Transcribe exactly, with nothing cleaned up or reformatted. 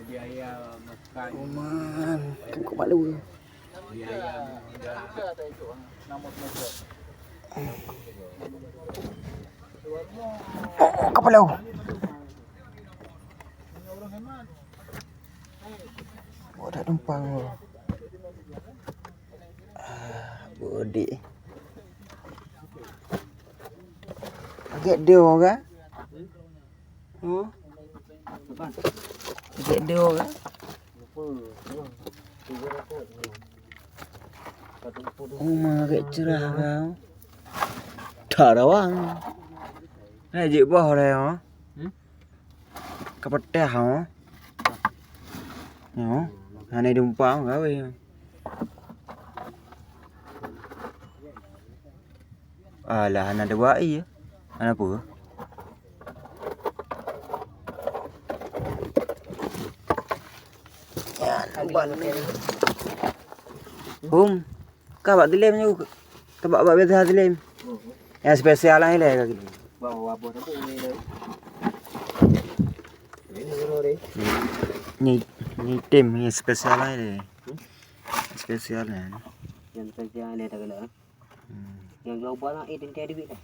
Biaya makan. Oman, kan kau malu. Biaya. Oh, oh, kapal laut. Oh, tak tumpang. Ah, budi. Agak dia orang. Oh. Agak dia orang. Oh, agak cerah kau. Tak ada orang. Hai, jik boh dah, oh. Hmm? Kapatah, oh. Yo, hana dumpa gawe. Alah, hana ada bayi ya. Hana apa? Ya, nampak ni. Hum. Ka bak dilem nyoe. Tabak bak biasa dilem. Yang spesial lah ilai kaki. Bawa buah tadi ni. Ni, ni tim ni spesial lah ilai. Spesial lah. Yang spesial ilai tak kena. Hmm. Yang global lah, eh, tengah duit dah.